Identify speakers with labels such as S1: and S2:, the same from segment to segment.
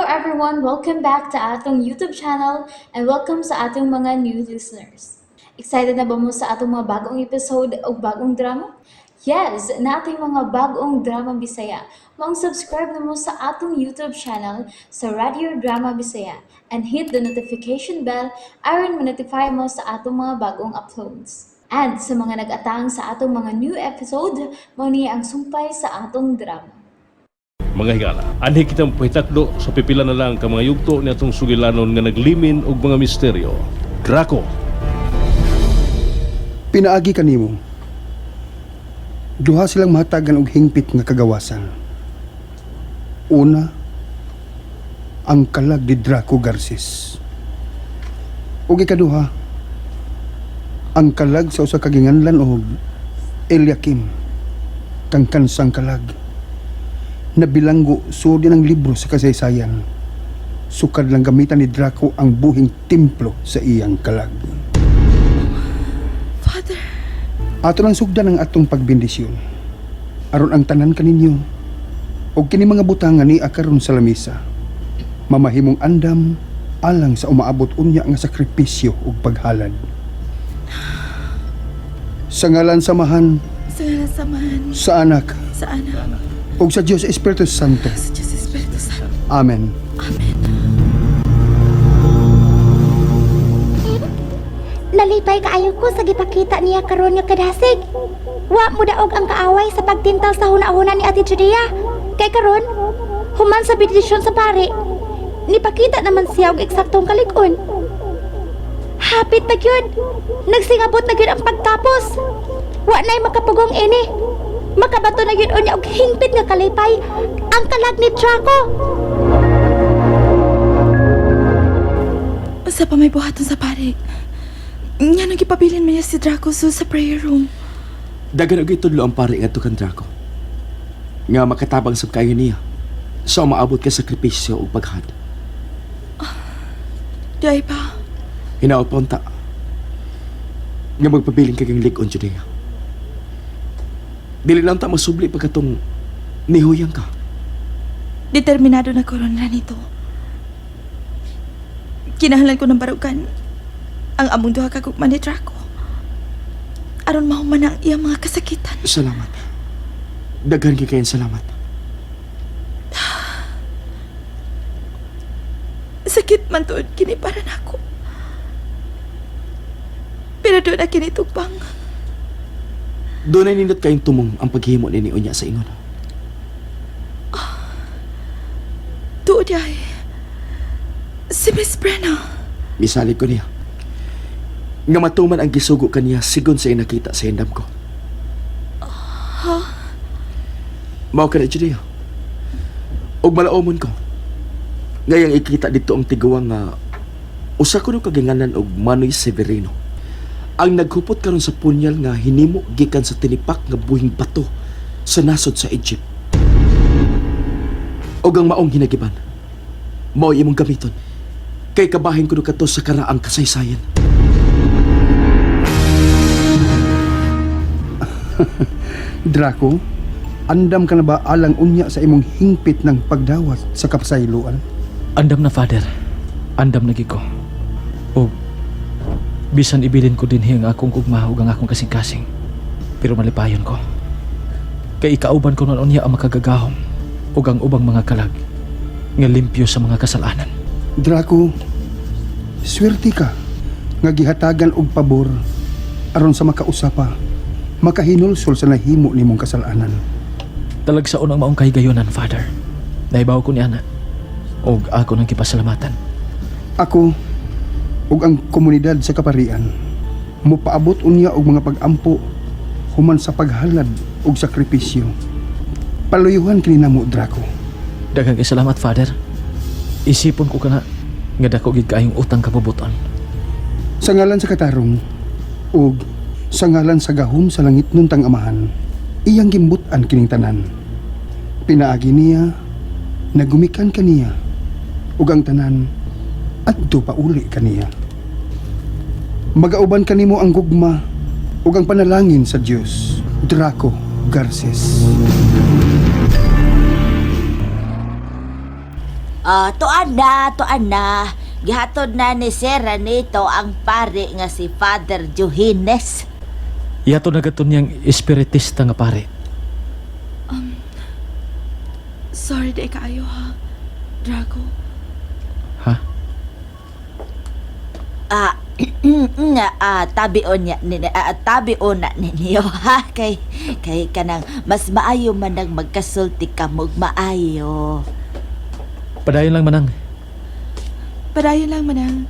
S1: everyone! Welcome back to atong YouTube channel and welcome sa atong mga new listeners. Excited na ba mo sa atong mga bagong episode o bagong drama? Yes, nating mga bagong drama Bisaya. Maong subscribe na mo sa atong YouTube channel sa Radio Drama Bisaya and hit the notification bell aron ma-notify mo sa atong mga bagong uploads. And sa mga nag-atang sa atong mga new episode, mao ni ang sumpay sa atong drama.
S2: Mga higala, anhi kitang pahitakdo sa pipila na lang ka mga yugto ni atong sugilanon nga naglimin og mga misteryo. Draco.
S3: Pinaagi kanimo. Duha silang mahatagan og hingpit nga kagawasan. Una, ang kalag ni Draco Garces. Ug ikaduha, ang kalag sa usa ka ginganlan og Eliakim, kang kansang kalag. Nabilanggo sudi ng libro sa kasaysayan. Sukad lang gamitan ni Draco ang buhing templo sa iyang kalag.
S4: Father,
S3: Ato nang sugdan ang atong pagbendisyon. Aron ang tanan kaninyo og kini mga butang nga nia karon sa lamisa, mamahimong andam alang sa umaabot unya nga sakripisyo ug paghalad. Sa ngalan sa Amahan,
S4: sa ngalan sa Amahan,
S3: sa Anak,
S4: sa Anak,
S3: ug sa Dios Espiritu Santo.
S4: sa Diyos Espiritu Santo.
S3: Amen.
S4: Amen.
S5: Nalipay kaayo ko sa gipakita niya karon nga kadasig. Wa mo daog ang kaaway sa pagtintal sa huna-huna ni Ate Judea. Kay karon, human sa bendisyon sa pare, nipakita naman siya og eksaktong kalig-on. Hapit na gyud. Nagsingabot na gyud ang pagtapos. Wa na'y makapugong ini. Makabato na gyud unya og hingpit nga kalipay ang kalag ni Draco.
S4: Usa pa may buhaton sa pare. Nga nang gipabilin man niya si Draco sa prayer room.
S6: Dagan og itudlo ang pare ngadto kan Draco. Nga makatabang sab kayo niya. Sa maabot ka sakripisyo ug paghad.
S4: Di pa.
S6: Hinaot pa unta. Nga magpabilin kag ang lig-on, Judea. Dili lang ta masubli pagkatong nihuyang ka.
S4: Determinado na ko ron nito. Kinahanglan ko ng barugan ang among duha ka gugma ni Draco. Aron mahuman ang iyang mga kasakitan.
S6: Salamat. Daghan kay kayong salamat.
S4: Sakit man tuod kini para nako. Pero doon na kini tugpang.
S6: Doon ay nindot kayong tumong ang paghimo ni unya sa ingon.
S4: Tuod ay. Si Miss Brenna.
S6: Misalig ko niya. Nga matuman ang gisugo kaniya sigon sa inakita sa hindam ko. Mao ka na, Judea. Og malaomon ko. Ngayang ikita dito ang tiguang nga usa ko no kaginganan og Manoy Severino. Ang naghupot karon sa punyal nga hinimo gikan sa tinipak nga buhing bato sa nasod sa Egypt. Og ang maong hinagiban, mao imong gamiton. Kay kabahin ko no kato sa karaang kasaysayan.
S3: Draco, andam ka na ba alang unya sa imong hingpit ng pagdawat sa kapasayloan?
S7: Andam na, Father. Andam na gid ko. O bisan ibilin ko dinhi ang akong gugma ug ang akong kasing-kasing. Pero malipayon ko. Kay ikauban ko nun unya ang makagagahom ug ang ubang mga kalag nga limpyo sa mga kasalanan.
S3: Draco, swerte ka nga gihatagan og pabor aron sa makausapa, makahinulsol sa nahimo nimong kasalanan.
S7: Talagsaon ang maong kahigayonan, Father. Naibaw ko ni ana. Og ako nang gipasalamatan.
S3: Ako ug ang komunidad sa kaparian mopaabot unya og mga pag-ampo human sa paghalad og sakripisyo. Paluyuhan kini namo, Draco.
S7: Daghang kay salamat, Father. Isipon ko kana nga dako gid kaayong utang kabubuton.
S3: Sa ngalan sa katarong ug sa ngalan sa gahom sa langit nuntang Amahan, iyang gimbut-an kining tanan. Pinaagi niya, nagumikan kaniya, ug ang tanan adto pauli kaniya. Magauban kanimo ang gugma ug ang panalangin sa Dios. Draco Garces.
S8: Ah, tuan na, tuan na. Gihatod na ni Sir Ranito ang pare nga si Father Johannes.
S7: Iyato na gato niyang espiritista nga pare.
S4: Sorry di kaayo ha, Draco.
S7: Ha?
S8: Ah, nga, tabi on niya ni tabi on na ninyo ha kay kay kanang mas maayo man nang magkasulti ka mo maayo.
S7: Padayon lang manang.
S4: Padayon lang, Manang.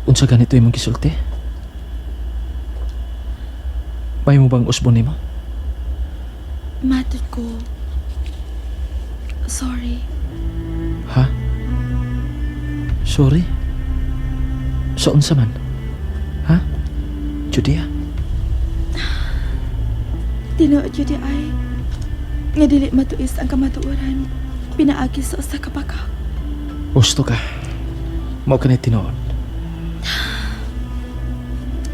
S7: Unsa ganito imong gisulti? May mo bang usbon nimo?
S4: Matod ko. Sorry.
S7: Ha? Sorry? Sa unsa man? Ha? Judea?
S4: Tinuod yun di ay. Nga dili matuis ang kamatuoran. Pinaagi sa usa ka baka.
S7: Gusto ka. Mao ka ni tinuod.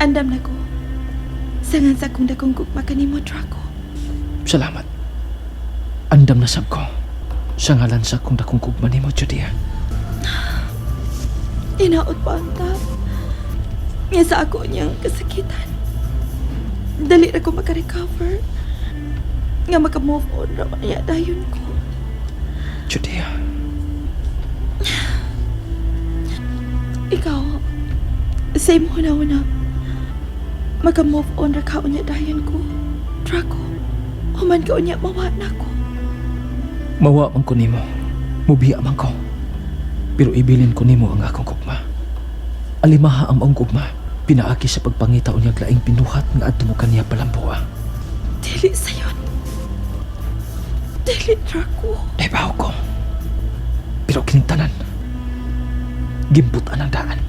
S4: Andam na ko. Sangan sa akong dakong gugma kanimo, Draco.
S7: Salamat. Andam na sab ko. Sa ngalan sa akong dakong gugma nimo, Judea.
S4: Inaot pa ang tap. Nga sa ako niyang kasakitan. Dali ra ko makarecover. Nga maka-move on ra man niya dayon ko.
S7: Judea.
S4: Ikaw, same huna-huna. Maka-move on ra ka unya dayon ko. Draco, human ka unya mawa na ko.
S7: Mawa man ko nimo. Mubiya man ko. Pero ibilin ko nimo ang akong gugma. Alimaha ang maong gugma. Pinaagi sa pagpangita unyag laing binuhat nga adto mo kaniya palambuа.
S4: Dili sayon. Dili, Draco.
S7: Naibaw ko. Pero kining tanan, gimbutan ang daan.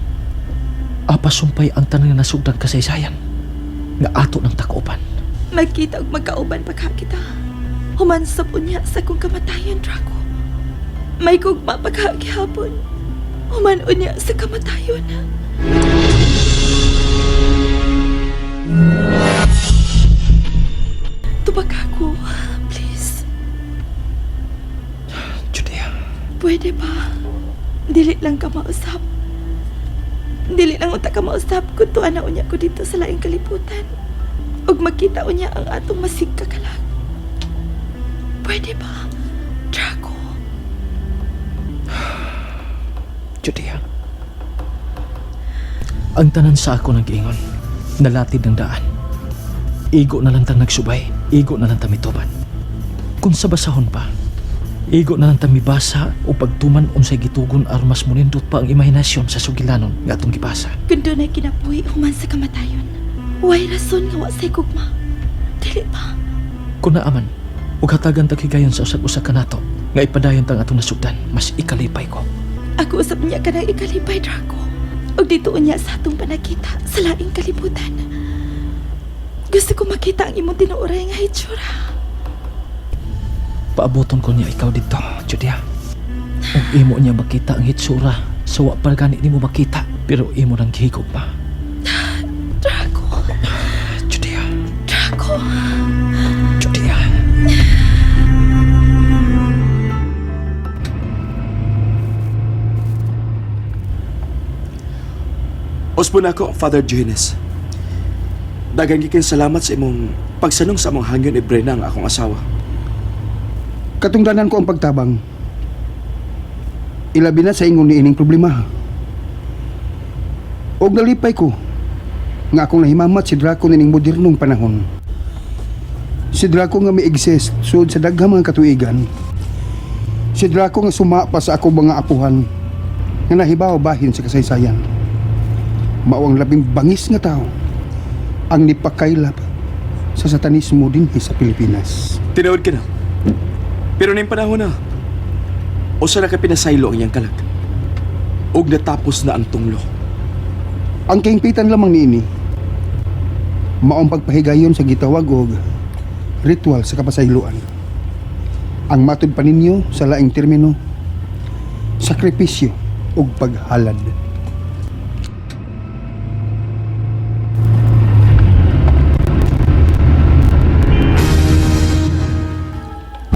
S7: Apa sumpay ang tanan nga nasugdan kasaysayan nga ato ng takupan.
S4: Magkita og magkauban pa ka kita. Human sa unya sa kong kamatayon, Draco. May gugma pa ka gihapon. Human unya sa kamatayon. Tubag ako, please.
S7: Judea,
S4: Pwede ba? Dili lang ka mausap. Dili lang unta ka mausap kung tuwa na unya ko dito sa laing kalibutan. Ug makita unya ang atong masig kakalag. Pwede ba? Draco.
S7: Judea. Ang tanan sa ako nag-ingon, nalatid ng daan. Igo na lang tang nagsubay, igo na lang tang mituban. Kung sa basahon pa, igo na lang tang mibasa o pagtuman unsay gitugon aron mas munindot pa ang imahinasyon sa sugilanon nga atong gibasa.
S4: Kung doon ay kinabuhi human sa kamatayon. Way rason nga wa say gugma. Dili ba?
S7: Kung naaman, ug hatagan tag higayon sa usag-usa kanato nga ipadayon tang atong nasugdan, mas ikalipay ko.
S4: Ako usab niya ka ng ikalipay, Draco. Ug dito unya sa atong panagkita sa laing kalibutan. Gusto ko makita ang imong tinuoray nga hitsura.
S7: Paaboton ko niya ikaw dito, Judea. Ug imo niya makita ang hitsura sa wa pa gani nimo makita, pero imo nang gihigugma.
S4: Draco.
S7: Judea,
S4: Draco.
S7: Judea.
S6: Usbon ako, Father Johannes. Daghang gikan salamat sa imong pagsanong sa among hangyon ni Brena ang akong asawa.
S3: Katungdanan ko ang pagtabang. Ilabi na sa ingon niining problema. Og nalipay ko nga akong nahimamat si Draco nining modernong panahon. Si Draco nga mi-exist sud sa daghang mga katuigan. Si Draco nga suma pa sa ako mga apuhan nga nahibaw bahin sa kasaysayan. Mao ang labing bangis nga tao ang nipakaylap sa satanismo dinhi sa Pilipinas.
S6: Tinuod ka na. Pero ning panahon na, usa na ka pinasaylo ang iyang kalag. Ug natapos na ang tunglo.
S3: Ang kaimpitan lamang niini maong pagpahigayon sa gitawag og ritual sa kapasayloan. Ang matud pa ninyo sa laing termino, sakripisyo ug paghalad.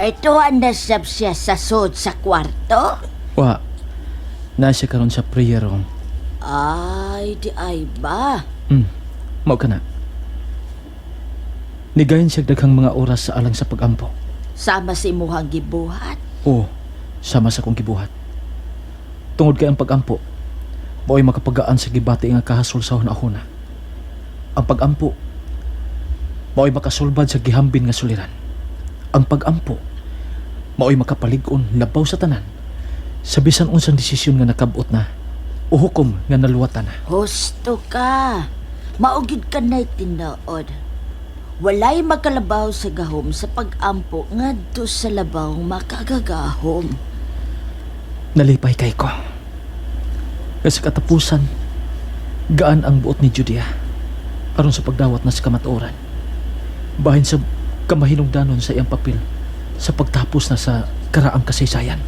S8: Ay, tuwa na sab siya sa sud sa kwarto.
S7: Wa, na siya karon sa prayer room.
S8: Ay, di ay ba?
S7: Mao ka na. Nigayon siya daghang mga oras sa alang sa pagampo.
S8: Sama sa imuhang gibuhat.
S7: Oo, sama sa kong gibuhat. Tungod kay ang pagampo, mao'y makapagaan sa gibati nga kahasol sa hunahuna. Ang pagampo, mao'y makasulbad sa gihambin nga suliran. Ang pagampo, mao'y makapalig-on labaw sa tanan sa bisan unsang desisyon nga nakabot na o hukom nga naluwatan na.
S8: Husto ka. Maugid ka na'y tinuod. Walay makalabaw sa gahom sa pagampo ngadto sa labaw makagagahom.
S7: Nalipay kay ko. Nga sa katapusan, gaan ang buot ni Judea aron sa pagdawat na sa kamatuoran. Bahin sa kamahinungdanon sa iyang papel sa pagtapos na sa karaang kasaysayan.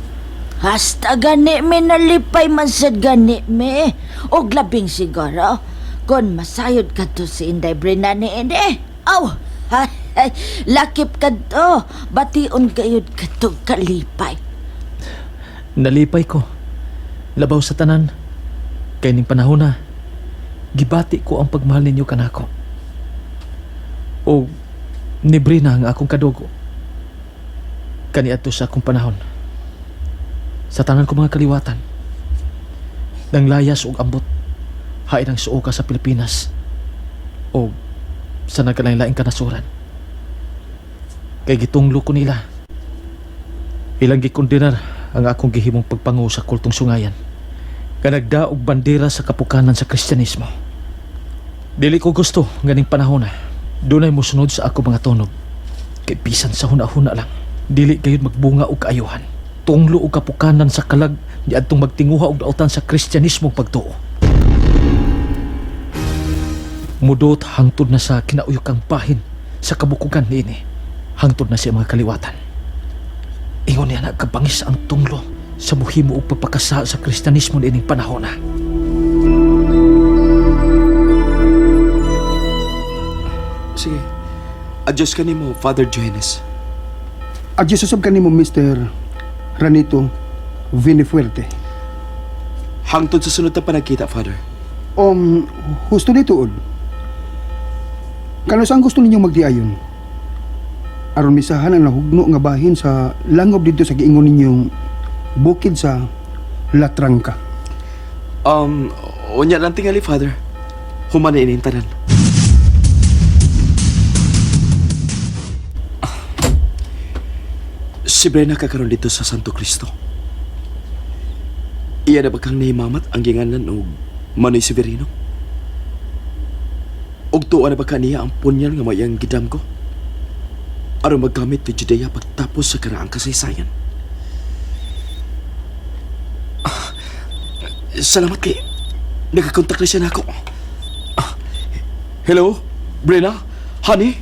S8: Hasta gani me nalipay man sad gani me. Og labing siguro kon masayod ka to si Inday Brina ni Inde. Aw, hay, hay, lakip ka to. Bation gayud ka to kalipay.
S7: Nalipay ko. Labaw sa tanan, kay ning panahon na, gibati ko ang pagmahal ninyo kanako. O ni Brina ang akong kadugo. Kaniadto sa akong panahon. Sa tanan ko mga kaliwatan, nang layas ug ambot, hain ang suoka sa Pilipinas o sa nagkalain-laing kanasuran. Kay gitunglo ko nila. Ilang gikondenar ang akong gihimong pagpangu sa kultong sungayan. Nga nagdaog bandera sa kapukanan sa Kristyanismo. Dili ko gusto ganing panahon na dunay mosunod sa ako mga tunog. Kay bisan sa huna-huna lang, dili gayud magbunga og kaayuhan. Tunglo og kapukanan sa kalag niadtong magtinguha og dautan sa Kristyanismong pagtuo. Mudot hangtod na sa kinauyokang bahin sa kabukugan niini. Hangtod na siya mga kaliwatan. Ingon niya na kabangis ang tunglo sa muhimo og pagpakasa sa Kristyanismo niining panahon na.
S6: Sige. Adios kanimo, Father Johannes.
S3: Adios usab kanimo Mr. Ranito Vinifuerte.
S6: Hangtod sa sunod na panagkita, Father.
S3: Husto ni tuod. Kano saan gusto ninyong magdiayon? Aron misahan ang nahugno nga bahin sa langob dito sa giingon ninyong bukid sa Latrangka.
S6: Unya lang tingali, Father. Human na ining tanan. Si Brena kakaroon dito sa Santo Cristo. Iya na ba kang nahimamat ang ginganan og Manoy Severino? Og tuwa na ba kaniya ang punyal nga mayang gidam ko? Aron maggamit ni Judea pagtapos sa karaang kasaysayan. Salamat kay nakakontak na siya nako. Hello, Brena? Honey?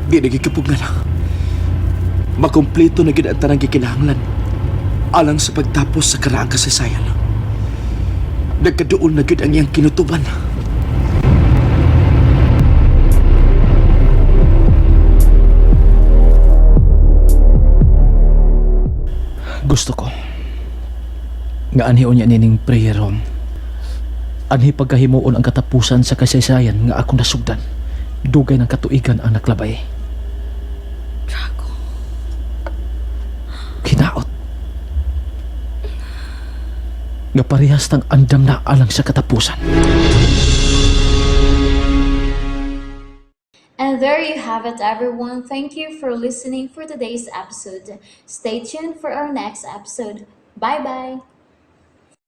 S6: Di nagikapog na lang. Makompleto na gid ang tanang gikinahanglan alang sa pagtapos sa karaang kasaysayan. Nagkaduol na gid ang iyang kinutuban.
S7: Gusto ko nga anhi unya nining prayer room. Anhi pagkahimuon ang katapusan sa kasaysayan nga akong nasugdan. Dugay ng katuigan ang naklabay.
S4: Draco.
S7: Kinaot. Nga parehas tang andam na alang sa katapusan.
S1: And there you have it, everyone. Thank you for listening for today's episode. Stay tuned for our next episode. Bye bye.